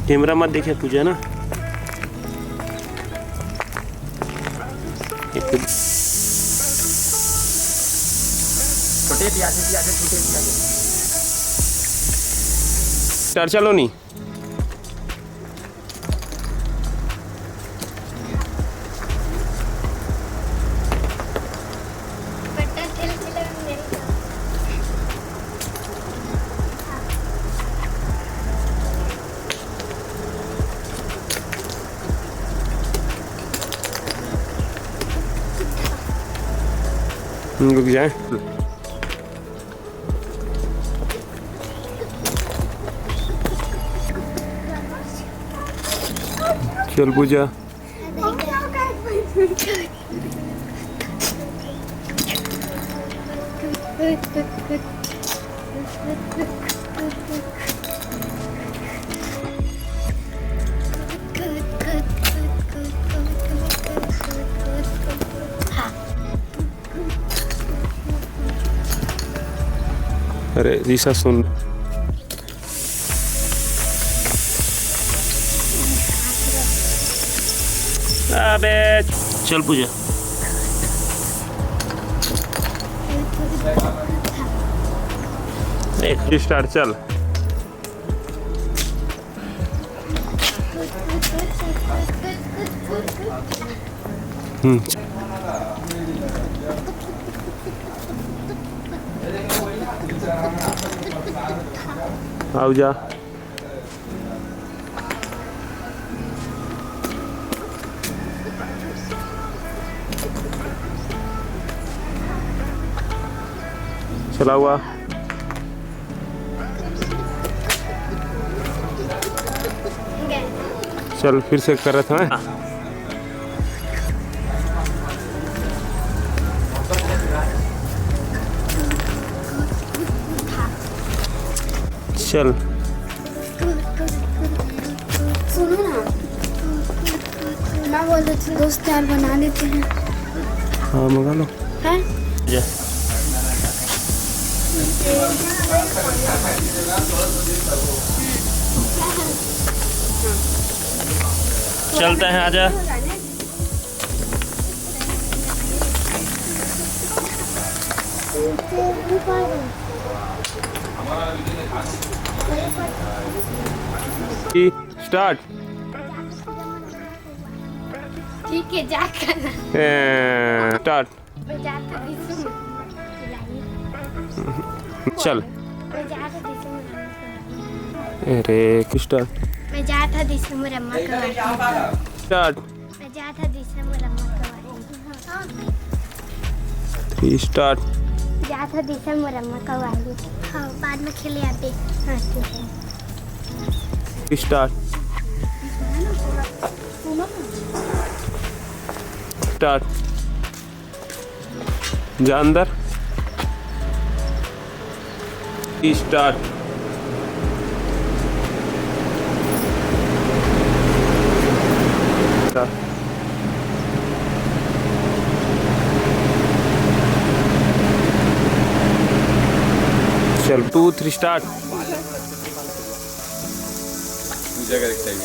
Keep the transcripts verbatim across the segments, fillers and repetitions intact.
Camera मत देखे पूजा ना। एक तो छोटे प्याजे, प्याजे, छोटे प्याजे। स्टार्ट चलो नहीं। रुक जाए। चल पूजा। अरे ईशा सुन। अबे चल पूजा। एक स्टार्ट चल। हम्म। आओ जा। चला हुआ। चल फिर से करत हवं। चल। सुनो ना, मैं बोल रही थी दोस्त यार बना लेते हैं। हाँ मंगा लो। हैं? जा। चलते हैं, आजा। स्टार्ट। ठीक है, जा करना। ए, स्टार्ट। मैं जाता दिसू। चल। मैं जाता दिसू। अरे, स्टार्ट। मैं जाता दिसू मोर अम्मा के बारे। स्टार्ट। मैं जाता दिसू मोर अम्मा के बारे। Three start. जाता दिसू मोर अम्मा के बारे। हाँ, बाद में खेले आते। हाँ, ठीक है। स्टार्ट। स्टार्ट। जा अंदर। स्टार्ट। चल, टू, थ्री, स्टार्ट। पूजा करे के टाइम।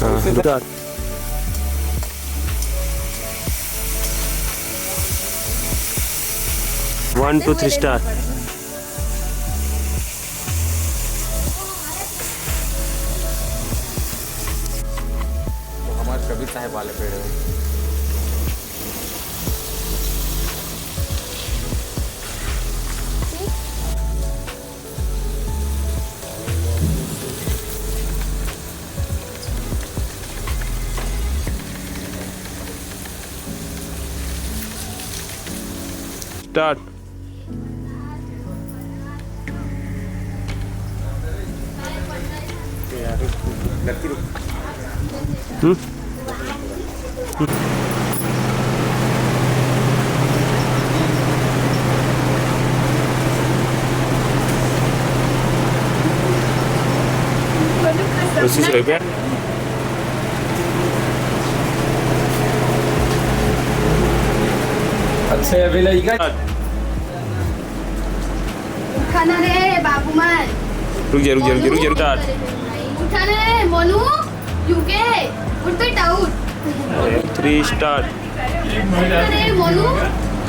हाँ, start. One, two, three, start. वो हमारे कबीर साहब वाले पेड़ है। स्टार्ट। हम्म? कोशिश रहे। अच्छा, अभी लइका। ना रे बाबू मन। रुक जा, रुक जा, रुक जा, रुक जा, start। उठा ना रे मोनू, यूके, उठ बेटा, उठ। Three, start। उठा ना रे मोनू,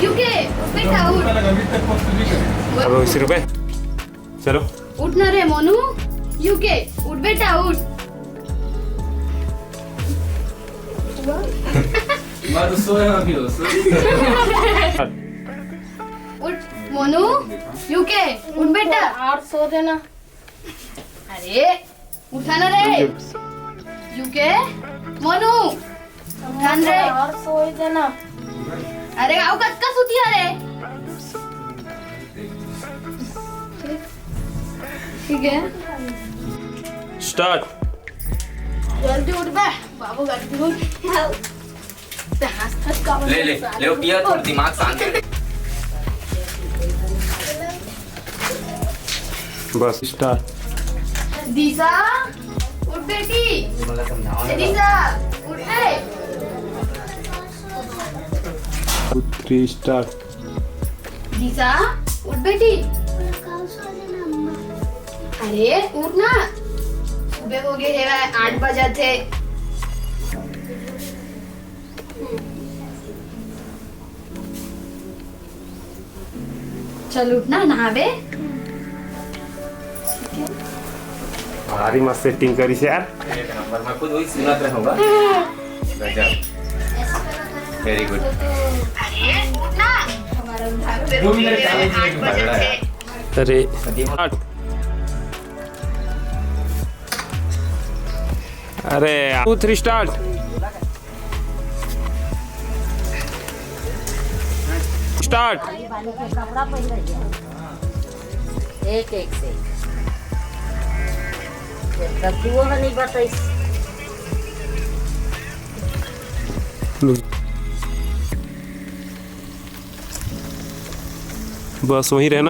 यूके, उठ बेटा, उठ। अब अस्सी रुपए। चलो। उठ ना रे मोनू, यूके, उठ बेटा, उठ। मैं तो सोया भी हूँ, सो- उठ मोनू, यूके, उठ बेटा। और सो देना। अरे, उठा ना रे। यूके, मोनू, उठा ना रे। और सो ही देना। अरे, आओ, कतका सुतिया रे। ठीक है। Start। जल्दी उठ बे, बाबू, जल्दी उठ। ले, ले, ले, उठिया, थोड़ा दिमाग शांत कर। बस, start। दिशा, उठ बेटी। ए, दिशा, उठ रे। Two, three, start। दिशा, उठ बेटी। अरे, उठ ना। सुबह हो गए है, आठ बजे थे। चल उठ ना, नहावे। भारी मस्त acting करिस यार। एक नंबर, मैं खुद वही सुनत रहूंगा। गजब। Very good। अरे, उठ ना। दो मिनट time। अरे। अरे यार। Two, three, start। Start। एक, एक से एक। तब तू वो नहीं बताइस। बस वहीं रहना।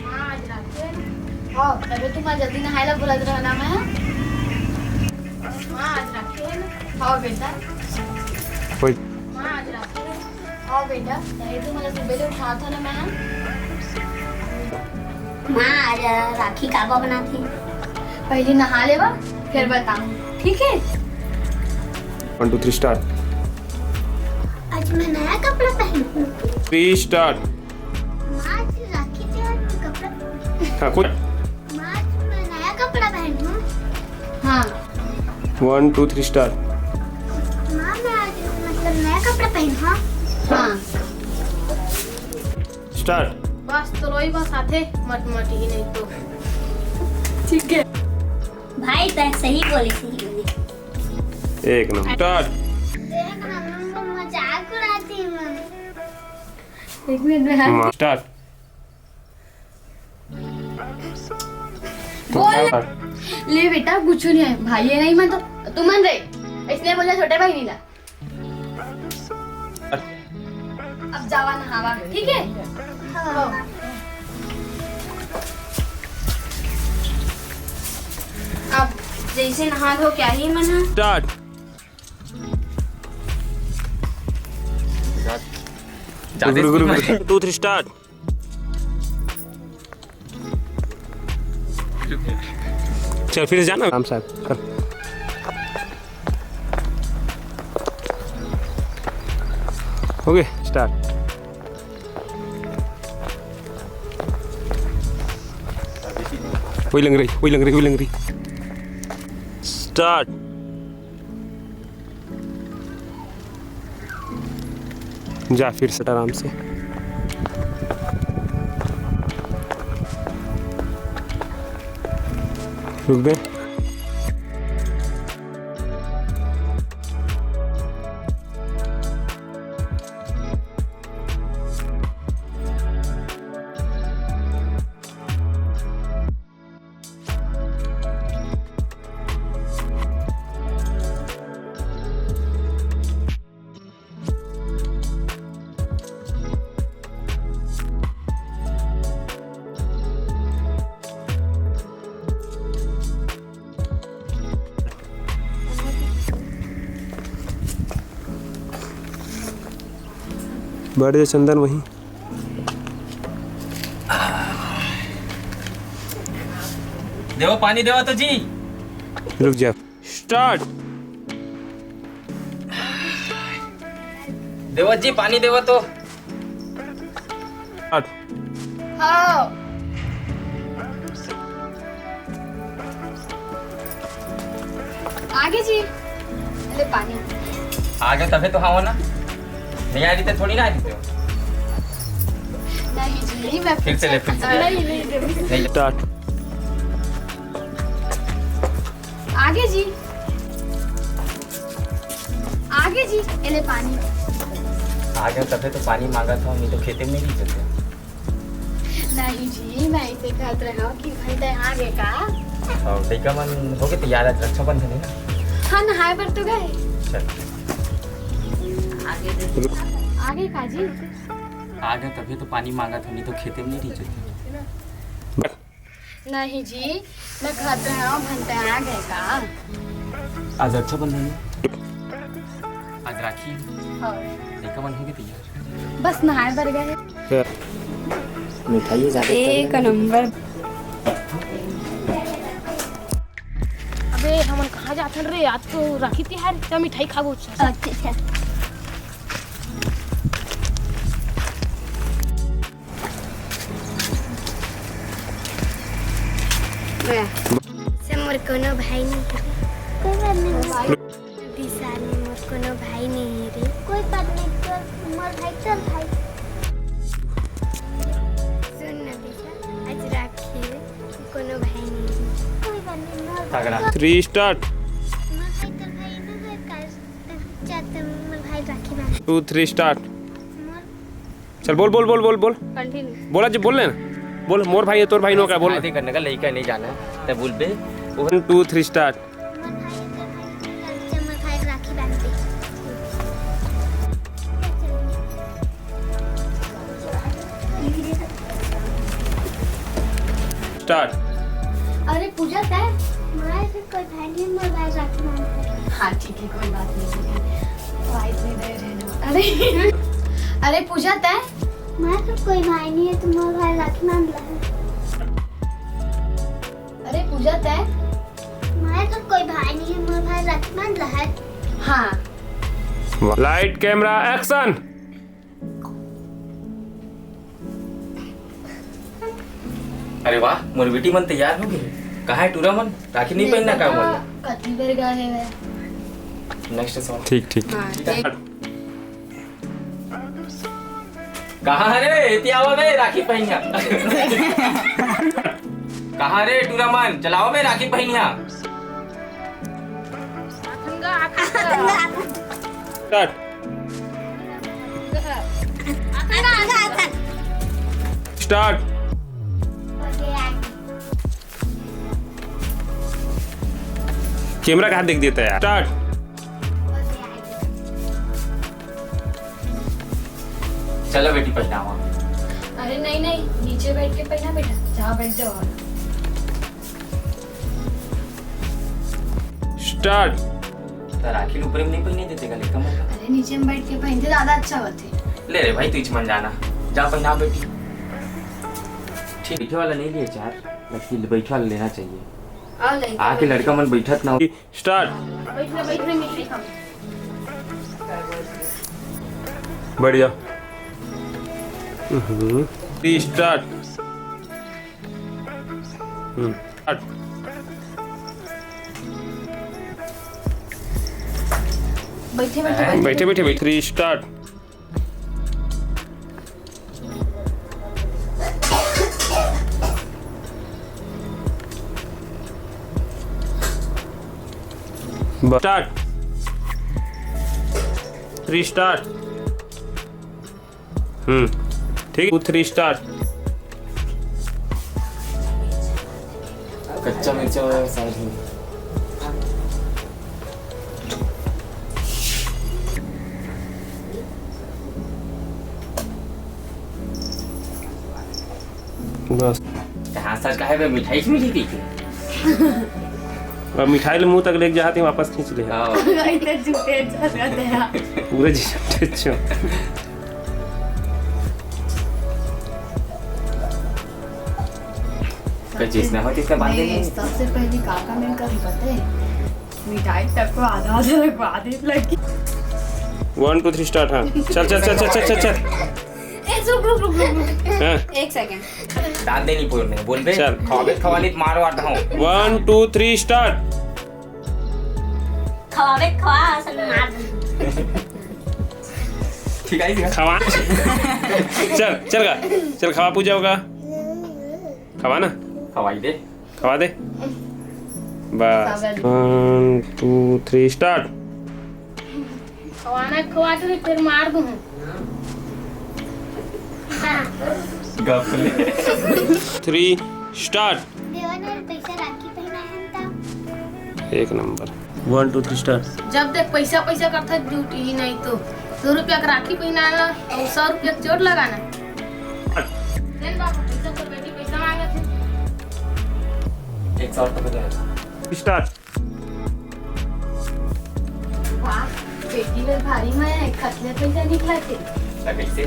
हाँ, आज राखी है ना? हाँ, तबे तुम आज जल्दी नहाए ला बोलत रहे ना मैं। हाँ, आज राखी है ना? हाँ, बेटा। कोई हाँ, आज राखी है। हाँ, बेटा, तबे तुम आज सुबह ले उठा था ना मैं। माँ, आज राखी काबर बनाथे? पहले नहा लेवा, फिर बताऊँ, ठीक है? One, two, three, start। आज मैं नया कपड़ा पहनूँ। Three, start। माँ, आज राखी त्योहार में कपड़ा हाँ, कुछ माँ, आज मैं नया कपड़ा पहनूँ। हाँ। One, two, three, start। माँ, मैं आज मतलब नया कपड़ा पहनूँ। हाँ। Start। बस तो रोई बस आथे, मट मट ही नहीं तो। ठीक है। भाई, तैं सही बोले, सही बोले। एक नंबर। Start। देख ना, मम्मा मजाक उड़ाती है। एक मिनट में हाँ। Start। बोल। ले बेटा, कुछ नहीं है, भाई है नहीं मन तो, तुमन रे, इसने बोला छोटे भाई नहीं ला। अब जावा नहावा, ठीक है? हाँ। अब जैसे नहा धो क्या ही मन है। Start। रुक, रुक, रुक, रुक। Two, three, start। चल, फिर से जाना। राम साहब, कर। हो गए, start। वही लंग रही, वही लंग रही, वही लंग रही। Start। जा, फिर से आराम से। रुक बे। बैठ जा चंदन वहीं। देवा, पानी देवा तो जी। रुक जा। स्टार्ट। देवा जी, पानी देवा तो। स्टार्ट। हाँ। आगे जी। अरे पानी। आगे तभे तो हाँ ना। नहीं आ रही तो थोड़ी ना आ रही तो। नहीं जी, नहीं, मैं फिर से ले, फिर से ले। नहीं, नहीं, नहीं। नहीं। स्टार्ट। आगे जी। आगे जी, एले पानी। आगे तभे तो पानी मांगा था, नहीं तो खेते में नहीं चलते। नहीं जी, मैं ऐसे कहत रहा हूँ कि भाई तय आगे का। और लइका मन हो गए तैयार, आज रक्षाबंधन है ना? हाँ, नहाए बर तो गए। चल। आगे दे। आगे का जी? आगे तभे तो पानी मांगा था, नहीं तो खेते में नहीं चलते। नहीं जी, मैं कहत रहा हूँ, भंता आ गए का? आज रक्षाबंधन है। आज राखी। हाँ। लइका मन हो गए तैयार। बस नहाए बर गए। मिठाई ज्यादा एक नंबर। अबे, हमन कहाँ जाथन रे? आज तो राखी तिहार, त मिठाई खाबो। अच्छा, अच्छा। से मोर कोनो भाई नहीं है। कोई बात नहीं। दिशा ने मोर कोनो भाई नहीं है रे। कोई बात नहीं, चल, मोर भाई, चल भाई। सुन ना दिशा, आज राखी है, कोनो भाई नहीं है। कोई बात नहीं, मोर भाई तगड़ा। Three start। मोर भाई, तोर भाई नहीं है, काल, चल, तो मोर भाई राखी बांध। Two, three start। मोर चल, बोल, बोल, बोल, बोल, बोल। Continue। बोला जी, बोल ले ना। बोल, मोर भाई है, तोर भाई नो का, बोल ना। शादी करने का लइका नहीं जाना है, तब बोल बे। One, two, three, start। मोर भाई है, तोर भाई, चल, मोर भाई राखी बांध दे। Start। अरे पूजा, तय? मोर भाई से कोई भाई नहीं, मोर भाई राखी बांध दे। हाँ, ठीक है, कोई बात नहीं, ठीक है। भाई इतनी देर है ना। अरे, अरे पूजा, तय? मैं तो कोई भाई नहीं है, तो मोर भाई राखी बांध ला है। अरे पूजा, तय? मैं तो कोई भाई नहीं है, मोर भाई राखी बांध ला है। हाँ। Light, camera, action। अरे वाह, मोर बेटी मन तैयार हो गई। कहाँ है टूरा मन? राखी नहीं पहनना का मोला? कति बेर गा है वह? Next song। ठीक, ठीक। हाँ, ठीक। कहाँ रे? एती आवा बे, राखी पहिनिया। कहाँ रे टूरा मन? चलाओ बे, राखी पहिनिया। Start। Start। Camera कहाँ देख देता है यार? Start। चलो बेटी, पहनावा। अरे नहीं, नहीं, नीचे बैठ के पहना बेटा, जहाँ बैठ जाओ। Start। तो राखी ऊपर में नहीं पहने देते का लड़का मन का? अरे नीचे में बैठ के पहनते, ज्यादा अच्छा होते। ले रे भाई, तू इच मन जाना, जा पहना बेटी। ठीक, बैठे वाला नहीं लिए चार, लेकिन बैठे वाला लेना चाहिए। आओ जाइए। आके लड़का मन बैठत ना हो। Start। बैठ ले, बैठ ले, मिट्टी खा। बढ़िया। हम्म। Start। हम्म। Start। बैठे, बैठे, बैठे। बैठे, बैठे, बैठे। Three, start। Start। Three, start। हम्म, ठीक। Two, three, start। कच्चा मिर्चा वाला side में। बस। कहाँ सच काहे बे, मिठाई से मिली थी के? अब मिठाई ले मुंह तक लेके जाते हैं, वापस खींच ले। हाँ। इधर झूठे चल रहा था। पूरे जी झूठे चल। कोई चीज ना हो, तो इसका बांध नहीं, देंगे। सबसे पहली का, का मैं करूँ पता है? मिठाई सबको आधा आधा रखवा दे लगी। One, two, three, start। हाँ, चल, चल, चल, चल, चल, चल, चल। ए, रुक, रुक, रुक, रुक, रुक। हाँ। एक सेकंड। दांत दे नहीं फोड़ने, बोल बे। चल। खवाबे, खवाली मारो आता हूँ। One, two, three, start। खवाबे, खवा, असल में मार दे। ठीक है, ठीक है। खवा। चल, चल गा। चल, खवा पूजा होगा। खवा ना। खवाई दे। खवा दे। बस। पागल। One, two, three, start। खवाना खवा दे, फिर मार दूँ। गप ले। Three, start। देवा ने पैसा राखी पहनाए हन ता। एक number. One, two, three, start। जब देख पैसा, पैसा करता ड्यूटी ही नहीं तो दो रुपया के राखी पहनाना और सौ रुपया के चोट लगाना। देन बाबू, पैसा तो बेटी पैसा मांगत है। एक सौ रुपये दे। Start। वाह, बेटी में भारी में खतले पैसा निकला थे। तो कैसे?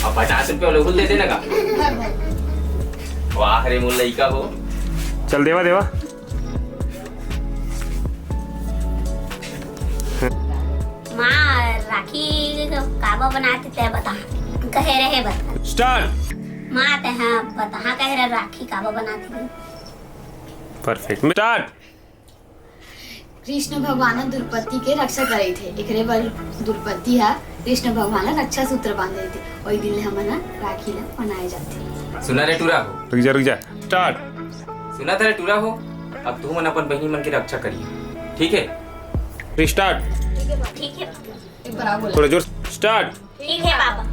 अब पचास रुपये लोगों दे देना का? वाह रे मोर लइका हो। चल देवा, देवा। माँ, राखी काबर बनाथे ते बता। कहे रहे बता। Start। माँ, ते हाँ बता, हाँ कहे रहे राखी काबर बनाथे। Perfect। Start। कृष्ण भगवान ह द्रौपदी के रक्षा करे थे, एकरे बर द्रौपदी ह कृष्ण भगवान ला रक्षा सूत्र बांधे थे। ओई दिन ले हमन ह राखी ला मनाए जाथे। सुना रे टूरा हो। रुक जा, रुक जा। Start। सुना था रे टूरा हो, अब तुमन अपन बहिनी मन के रक्षा करिए, ठीक है? Start। ठीक है, ठीक है। एक बार आओ बोलो। थोड़ा जोर। Start। ठीक है बाबा।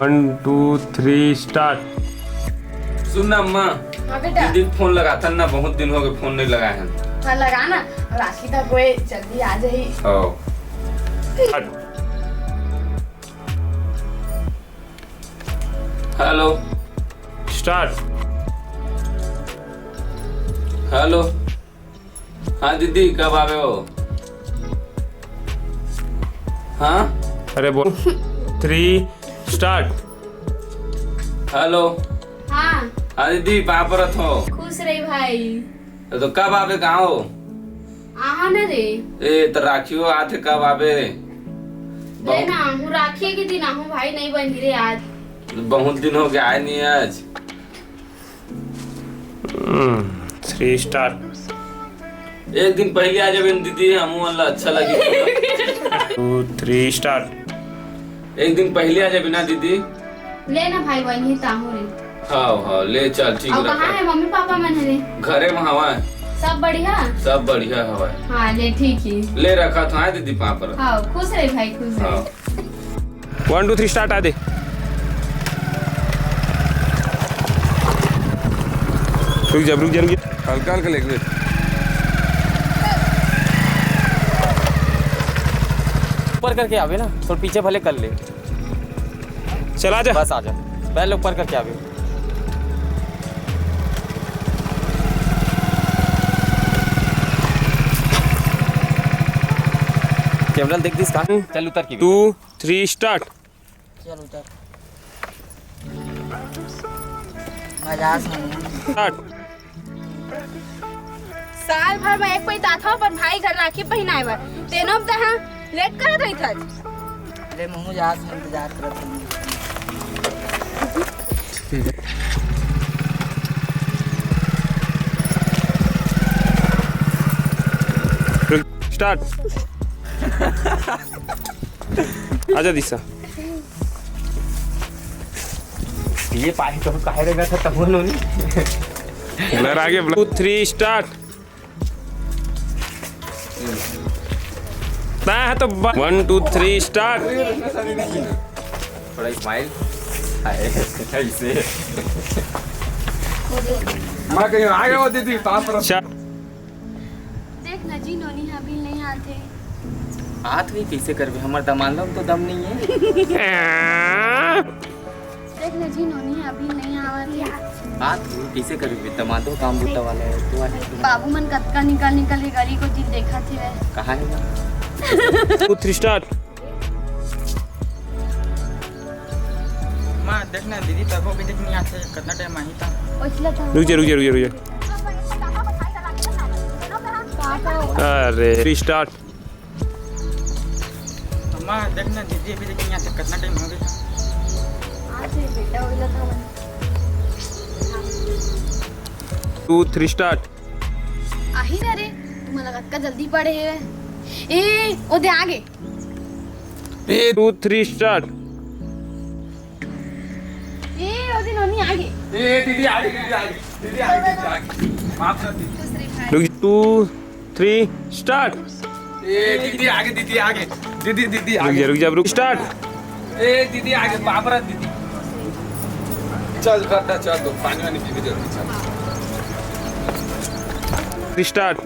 One, two, three, start। सुन ना अम्मा, हाँ बेटा। दीदी के फोन लगाथन ना, बहुत दिन हो गए फोन नहीं लगाए हैं। हाँ, लगा ना, राखी तक कोई जल्दी आ जाही। ओ। Start। Hello। Start। Hello। हाँ दीदी, कब आवे हो? हाँ? अरे बोल। Three, start। Hello। हाँ। हाँ दीदी, पाँव परत हो। खुश रही भाई। तो कब आवे गाँव? आहा ना रे। ए, तो राखियो आथे, कब आवे? ले ना, आहूँ राखी के दिन आहूँ भाई, नहीं बनी रे आज। बहुत दिन हो गया, आए नहीं आज। हम्म, three, start। एक दिन पहले आ जाबे ना दीदी, हमू मन ला अच्छा लगी। Two, three, start। एक दिन पहले आ जाबे ना दीदी। ले ना भाई, वही ताहू रे। हाँ, हाँ, ले चल, ठीक अब रखा। कहाँ है मम्मी पापा मन रे? घरे में हवा। सब बढ़िया? सब बढ़िया हवा। हाँ, ले ठीक ही। ले रखा था, आए दीदी पाँव पर। हाँ, खुश रहे भाई, खुश रहे। हाँ। One, two, three, start, आ दे। रुक जा, रुक जा, रुक जा। हल्का, हल्का लेके। ऊपर करके आवे ना, थोड़ा पीछे भले कर ले। चला जा। बस आ जा, पहले ऊपर करके आवे। कैमरा देख दिस का? चल उतर के। Two, three, start। चल उतर। मजाक नहीं। Start। साल भर में एक पइत आथव अपन भाई घर राखी पहिनाए बर, तेनो में तहाँ लेट करत रहिथस। अरे महूँ जात हँव, इंतजार करत हँव। Start। आजा दिशा। ये पाही तो काहे रे बैठा तब नोनी। Blur आगे, blur। Two, three, start। मैं तो वन टू थ्री स्टार्ट। थोड़ा स्माइल। हाय, ऐसे। मैं कहीं आ गया वो दीदी, पाँच पर। देख ना जी, नोनी अभी नहीं आते। आत हुई कैसे करबे, हमर दमांद तो दम नहीं है। देख ना जी, नोनी अभी नहीं आवत हे। बात तू कैसे करबे? दमादो काम बुता वाला है, तू आ नहीं। बाबू मन कतका निकल निकल के गली को जिन देखा थे। कहाँ है वो? Two three start. माँ, देख ना दीदी, तब भी देख नहीं आते, कितना टाइम आई था। रुक जा, रुक जा, रुक जा, रुक जा। अरे, थ्री स्टार्ट। अम्मा, देख ना, दीदी अभी तक नहीं आते, कितना टाइम हो गया? आज ही बेटा, वो लोग का टू थ्री स्टार्ट। आही ना रे, तुम्हाला कतका जल्दी पड़े है। ए, ओदे आगे। ए, टू थ्री स्टार्ट। ए, ओदे नोनी आगे। ए, दीदी आगे, दीदी आगे, दीदी आगे, दीदी आगे। माफ कर दी। रुक, टू थ्री स्टार्ट। ए, दीदी आगे, दीदी आगे, दीदी, दीदी रुक आगे। जा, रुक जा, रुक, स्टार्ट। ए, दीदी आगे, बाबरा दीदी। चल, करता, चल, दो, पानी वानी पी के जल्दी चल। स्टार्ट।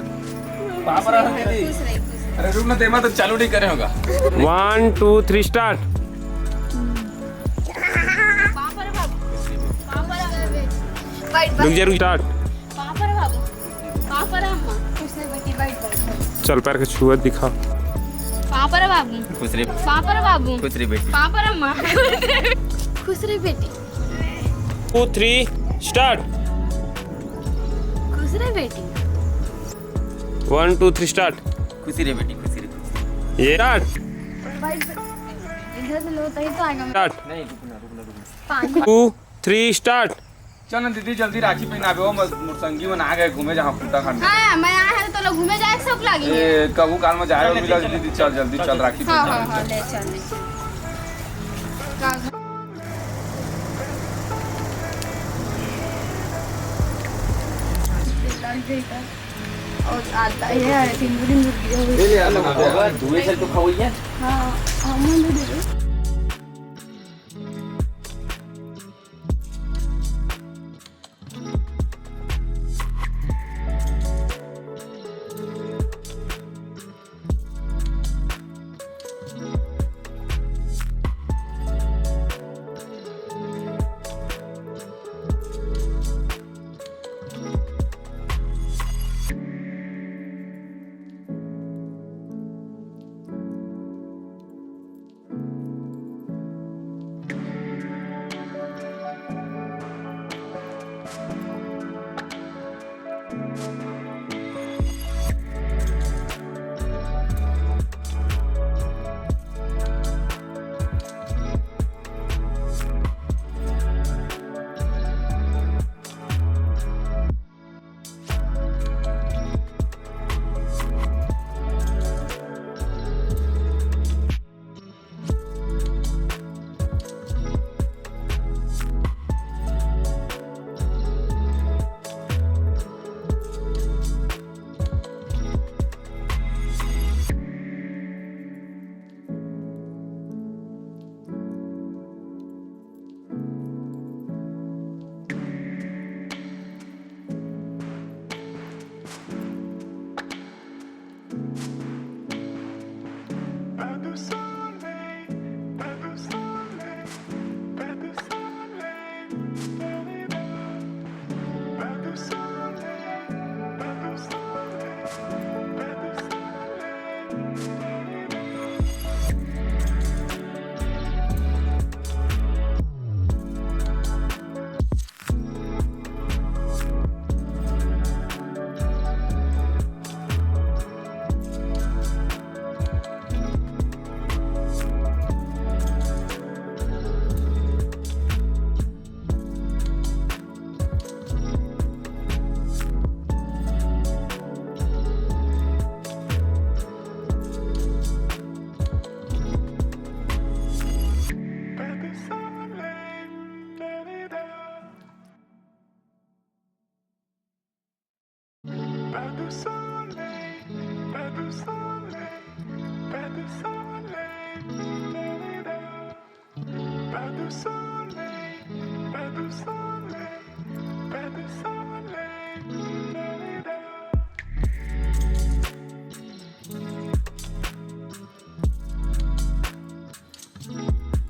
बाबरा दीदी। अरे रुक ना, तेमा तो चालू नहीं करे होगा। वन टू थ्री स्टार्ट। बैठ, रुक जा, रुक, स्टार्ट। पापड़ बाबू, पापड़ अम्मा। खुश रह बेटी, बैठ, बैठ, बैठ। चल, पैर के छुआ दिखा। पापड़ बाबू। खुश रह। पापड़ बाबू। खुश रह बेटी। पापड़ अम्मा। खुश रह बेटी। Two three start. खुश रह बेटी। One two three start. खुशी रह बेटी, खुशी रह, खुशी रह। ये स्टार्ट। बैठ, बैठ। इधर से लो, तभी तो आएगा। स्टार्ट। नहीं, रुकना, रुकना, रुकना। पानी। Two three start. चल ना दीदी, जल्दी राखी पहनाबे हो, मोर संगी मन आ गए घूमे जहाँ खूंटा खान में। हाँ, मैं आया है तो लोग घूमे जाए, सब लागी। ए, कभू काल में जाए मिला दीदी, चल जल्दी चल राखी हाँ, पहना। हाँ, हाँ, ले चल, ले। और आता ये है, सिंदूर, सिंदूर गिरे हुए। ले, ले, आ, आ, आ, धुएं से तो खाओ ये। हाँ, हाँ, मैं भी दे दो।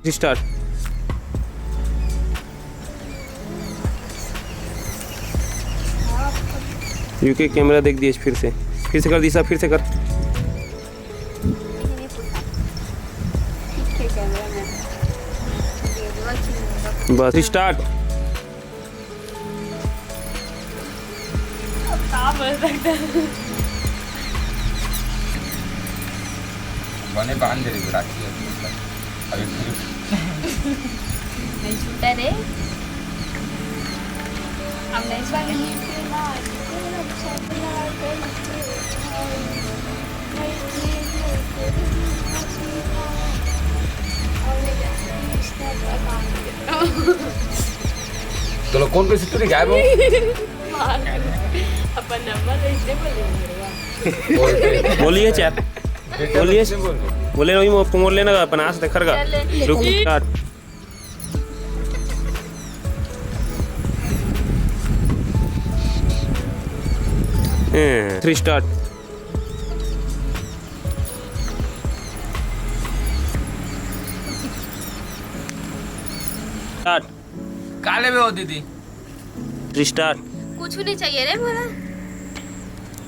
स्टार्ट। यूके कैमरा देख दिए फिर से, फिर से कर दिशा, फिर से कर। बस स्टार्ट। बने बांध दे रे राखी अभी। अभी नहीं छूटा रे। अब नहीं छूटा। चलो, कौन कौन से तू गायब हो? अपन नंबर ऐसे बोले। बोलिए चैट। बोलिए। बोले नहीं, वो मोर लेना का, अपन आस देखर का। चले। रुक, स्टार्ट। Three start. स्टार्ट। का लेबे हो दीदी? Three start. कुछ नहीं चाहिए रे मोला।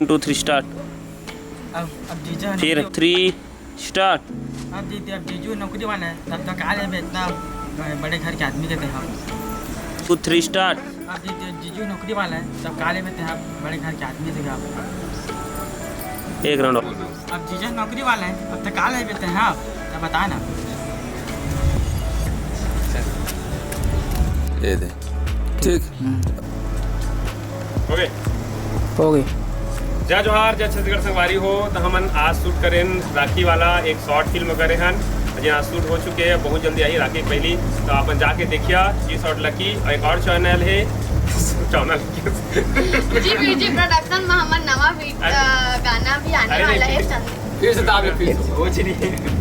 Two three start. अब अब जीजा फिर नौकरी, थ्री स्टार्ट। अब दीदी, अब जीजू नौकरी वाला है, तब तो का लेबे इतना बड़े घर के आदमी के देहा। To three start. अब दीदी, जीजू नौकरी वाला है, तब का लेबे तेहा बड़े घर के आदमी के देहा। एक राउंड। अब जीजा नौकरी वाला है, अब तो का लेबे तेहा, तब बता ना। ये दे। ठीक। ओके। हो गई। जय जोहार, जय छत्तीसगढ़ संगवारी हो। तो हमन आज शूट करेन राखी वाला एक शॉर्ट फिल्म करे हन, जेन आज शूट हो चुके हैं, बहुत जल्दी आही राखी पहली। तो अपन जाके देखिया जी शॉर्ट लकी, और एक और चैनल है, चैनल जी बीजी प्रोडक्शन में हमर नवा वीड-, अरे। अ, गाना भी आने अरे वाला नहीं, है। फिर से दाब ले, फिर से। कुछ नहीं।